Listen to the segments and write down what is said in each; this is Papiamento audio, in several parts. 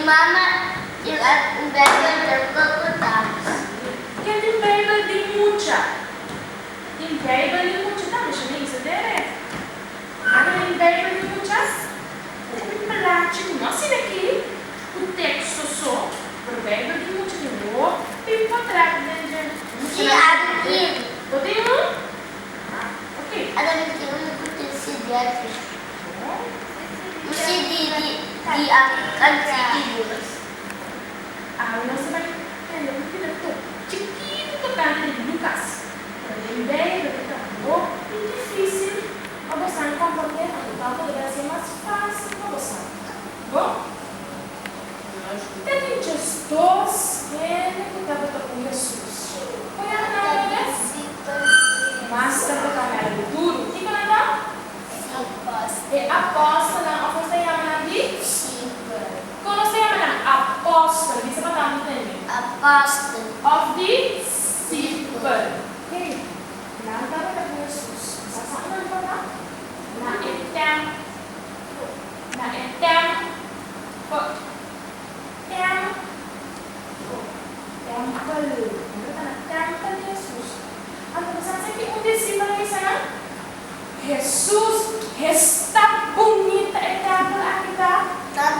mama tin un Bijbel den Bogotá. Ken tin Bijbel di mucha? Tin Bijbel di mucha tambe, Shanice, dere. Abo tin Bijbel di mucha? Hopi plachi ku no asina aki ku teksto so, pero Bijbel di mucha tin hopi potrèt den dje. Sí, abo tin. Bo tin un? Ah, ok. Abo tin un ku tin CD aki. Un CD di di Kanti di Dios. Awe nos ta bai tende un pida tok chikitu tokante di Lukas, pero den Bijbel e ta hopi difísil pa bosan komprondé, anto tantu lo bai hasié mas fásil pa bosan. Bon, ta tin djes dos hende ku tabata ku Hesus. Kon yama nan otra bes? Mas tabata mèldu duru. Kiko nan ta? E apòstelnan òf nos ta yama nan di? Kon nos ta yama nan? Apòstel. Bisa pa tantu tende. Òf disipel. Hey, nan tabata ku Hesus. Sa sa nan tabata? Na e tèmpel. Na e tèmpel. Tèmpel. Tèmpel. Nan tabata na tèmpel di Hesus. Anto bo sa sa ki un disipel a bisa nan? Hesus, esta bunita e tèmpel aki ta!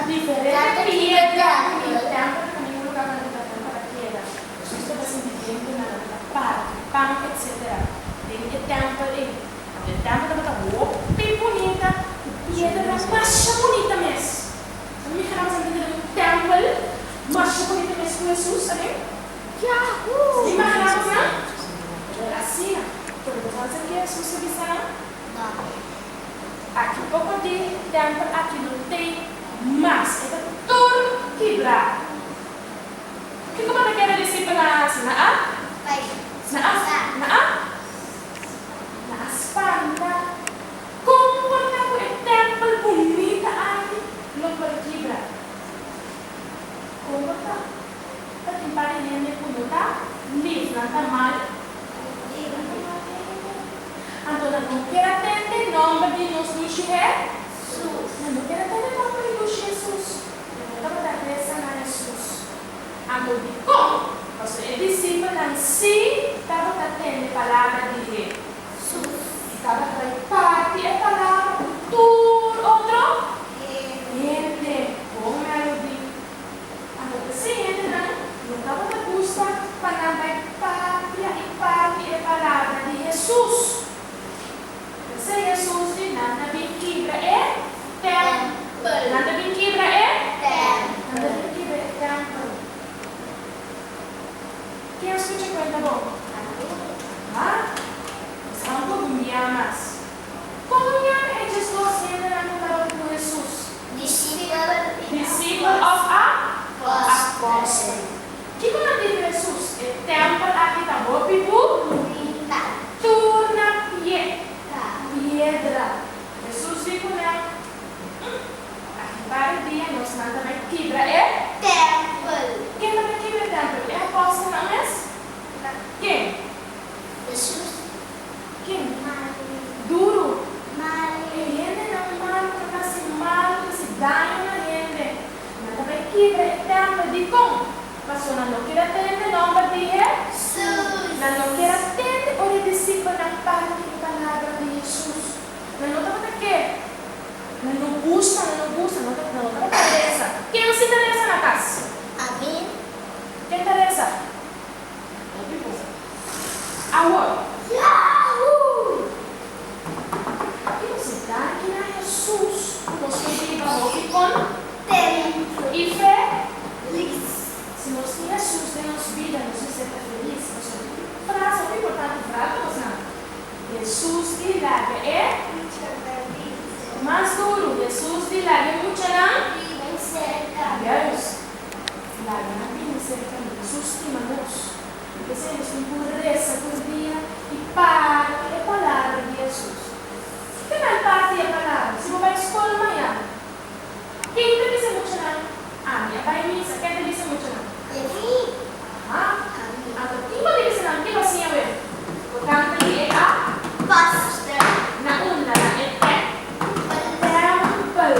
Diferente piedra ku e tèmpel ta kaminda un lugá kaminda ta tèmpel a keda. Hesus tabata sinti den ku nan tabata parti pan etsetera den e tèmpel ei. Anto e tèmpel tabata hopi bunita ku piedranan masha bunita mes. Bo mihera bo sinti den un tèmpel masha bunita mes ku Hesus aden? Yahoo! Imagina bo nan? Pero asina, pero bo sa ke Hesus a bisa nan? No. Aki poko di tempel aki no tei mas, e ta tur kibrá. Kiko bo ta kere disipelnan a hasi? Nan a? Nan a? Nan a? Nan a spanta. Kon por ta ku e tempel bunita aki lo por kibra? Kon por ta? Ta tin par di hende ku no ta lif, nan ta mal. Nan ta mal hende. Anto nan no kier a tende nòmber di nos dushi Hesus. Nan no kier a tende nòmber di dushi Hesus. Nan no tabata resa na Hesus. Anto dikon? Pasobra e disipelnan sí tabata tende palabra di Hesus. I tabata bai parti e palabra ku tur otro hende. Bon melodi. Anto p'esei hendenan no tabata gusta pa nan bai papia i parti e palabra di Hesus. P'esei Hesus di, Nan ta bin kibra e tèmpel. Nan ta bin kibra e tèmpel. Nan ta bin kibra e tèmpel. Ken a skucha kuenta bo? Ha? Nos a un poco mia mas. Komo yama e djesdos hendenan ku tabata ku Hesus? Disipel. Disipel òf apòstel. Kiko nan di ku Hesus? E tèmpel aki ta hopi bunita. Tur na pie. Piedra. Hesus di ku nan, Aki par di dia nos nan ta bai kibra e. Tèmpel. Ken ta bai kibra e tèmpel? E apòstelnan mes? Ken? Hesus. Ken? Duru. E hendenan malu ku ta hasi malu, ku ta hasi daño na hende. Nan ta bai kibra e tèmpel. Dikon? Pasobra nan no kier a tende nòmber di Hesus. Nan no kier a tende ora e disipelnan parti e palabra di Hesus. Nan no tabata ke. Nan no gusta, nan no gusta, nan no tabata resa. Ken si ta resa na kas? Ken ta resa? Hopi bon. Awor. Yahoo! I nos a danki na Hesus ku nos por biba hopi kon. Tempu. I fe. Lis. Si nos tin Hesus den nos bida nos mester ta felis. Pasobra tin un frase hopi importante vral pa nos nan. Hesus di laga e. Muchanan bin serka. Mas duru, Hesus di laga e muchanan. Bin serka. Juist. Laga nan bini serka mi. Hesus stima nos. P'esei nos tin ku resa tur dia i parti e palabra di Hesus. Ke nan parti e palabra? Si bo bai skol mañan, ken ta bisa muchanan, Ami a bai misa? Ken ta bisa muchanan? Mi. Aha. Anto tin bo ta bisa nan ke bo a siña web? Tokante di e a. Pastor. Na unda? Na e tèmpel.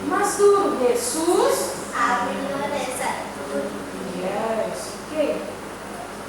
Mas duru, Hesus.